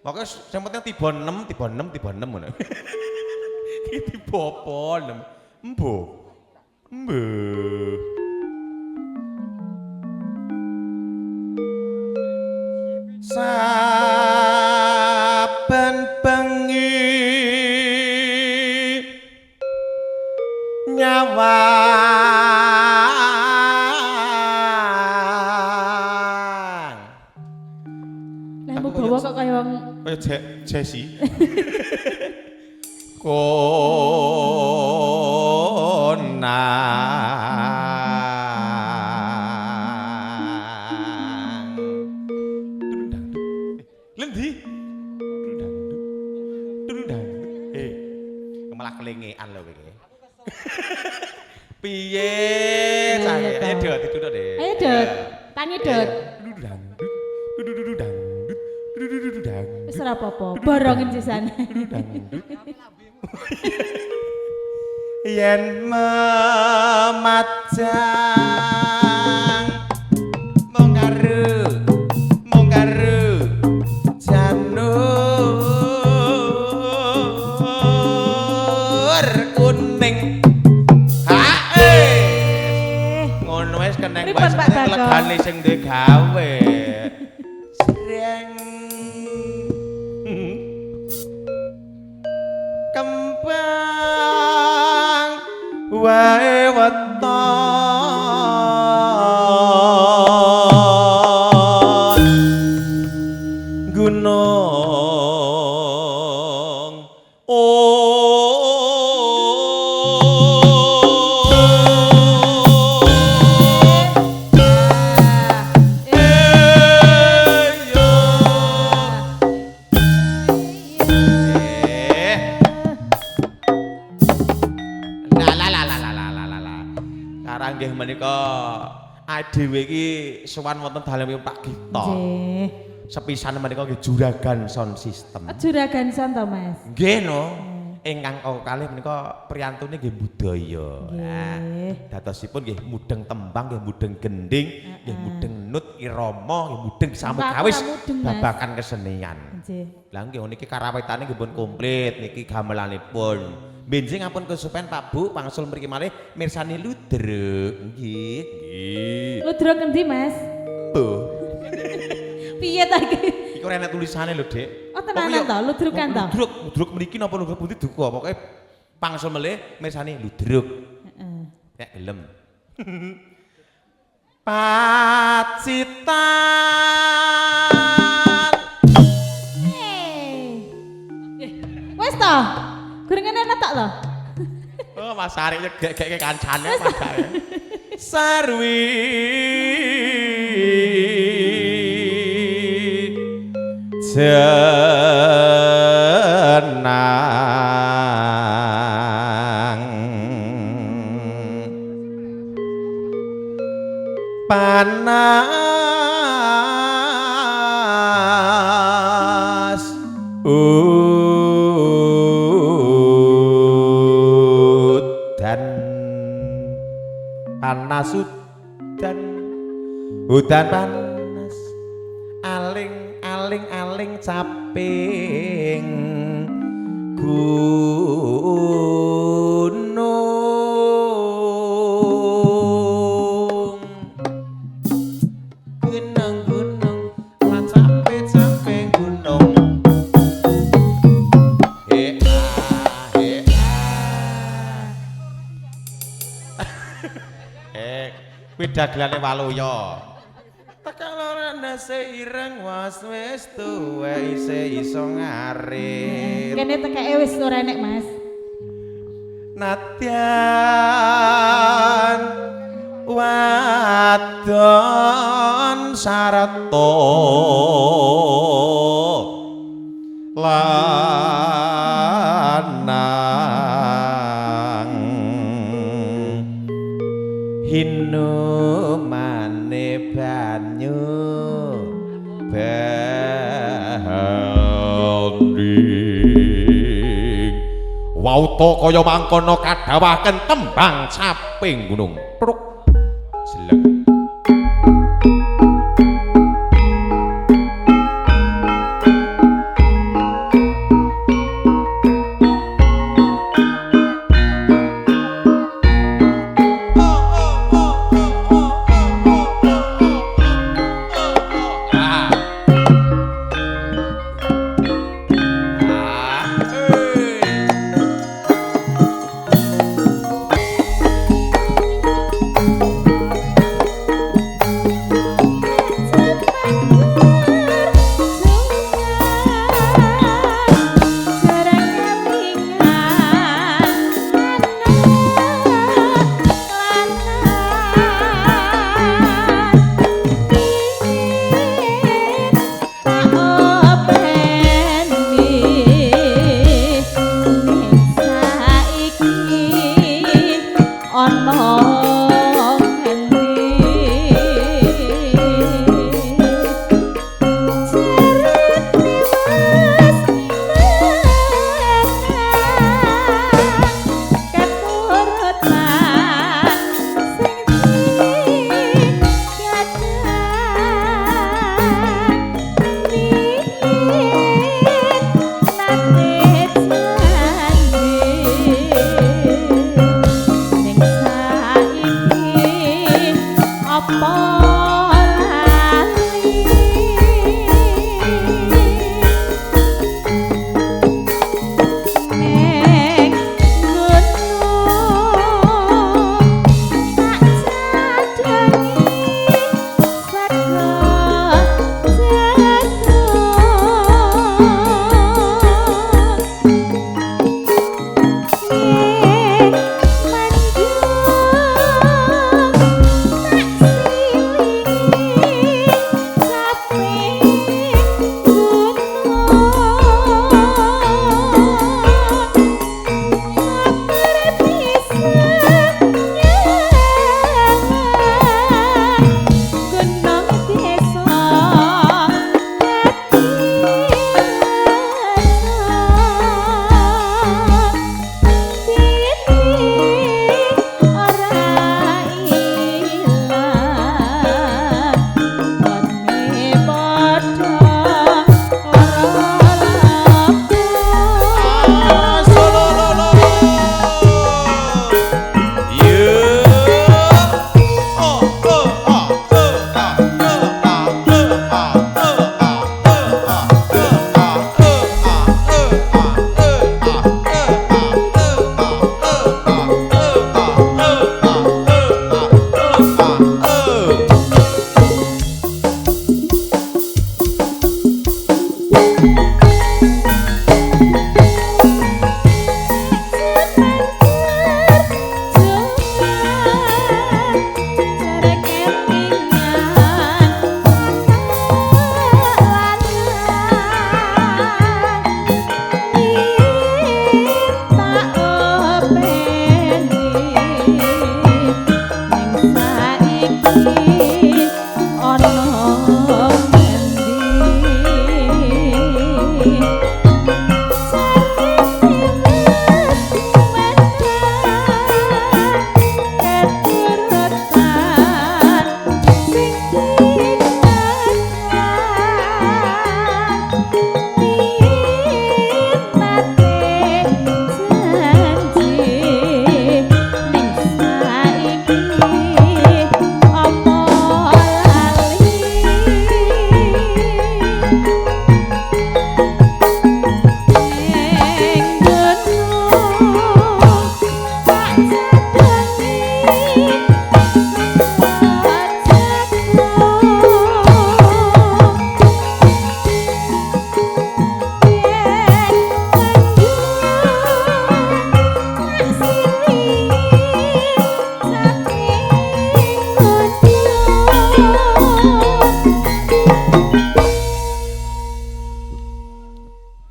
Pokoke sing penting tiba 6, tiba 6, tiba 6 ngono. Iki tiba apa 6? Embuh. Embuh. Saben bengi nyawang. Lah mbok bawa kok kaya wong Kaya Jesse. Konang. Lendi? Eh, malah kelengean lho kowe iki. Piye cah? Ayo Dot, ditutuk deh. Ayo Dot, tangi Dot. Wis ora apa-apa, borongin sisan. Yen memajang mung karo janur kuning. Ha ngono wis keneng Pripun, wae Pak Bagong? legane sing duwe gawe. Sreng. Kembang wae weton gunung Eh. La la la la la la la la la. Karang nggih menika dhewe iki sowan wonten dalemipun Pak Gito. Nggih. Sepisan menika nggih Juragan Sound System. Juragan sound to, Mas. Nggih no. Ingkang kalih menika priyantune nggih budaya. Nah, dadosipun nggih mudeng tembang, nggih mudeng gending, nggih mudeng nut irama, nggih mudeng samukawis Aku ora mudeng, Mas. babagan kesenian. Nggih. Lah nggih niki karawitane nggih pun komplit niki gamelanipun. Benjing ampun kesupen Pak Bu, wangsul mriki malih mirsani ludruk. Nggih, nggih. Ludruk endi, Mas? Bu. Piye ta iki? Iku ora enek tulisane lho, Dik. Oh, tenanan to, ludrukan to? Ludruk, ludruk mriki napa ludruk pundi duka, pokoke pangsul melih mirsani ludruk. Heeh. Nek gelem. Pacitan. Wes to? Gurung enak tok to? Oh, Mas Arif nyegek-gekke kancane padake. Sarwi jenang panas udan panas udan udan panas aling aling aling caping gunung gunung gunung lan cape cape gunung he ah he ah. Eh, kuwi dagelane Waluya. Tekan ora ndase ireng was wis tuwe isih iso ngarit. Kene tekeke wis ora enek, Mas. Nadyan wadon sarta lanang hinumane banyu bening wauta kaya mangkono kadhawaken tembang caping gunung truk jeleng.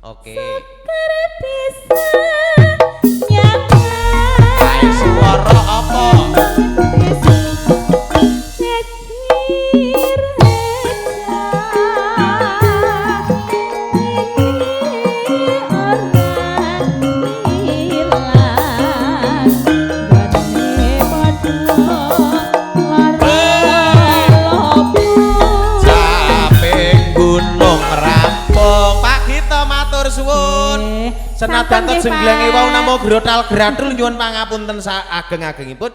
Oke. Bisa nyamar. Kae swara apa? Dadi reja ini ora ilang gone padha lara lopo. Caping gunung rampung. Pak Gito, matur suwun. Senajan to Sampun nggih, jengglenge Pak. wau namung grotal gratul, nyuwun pangapunten saageng-agengipun.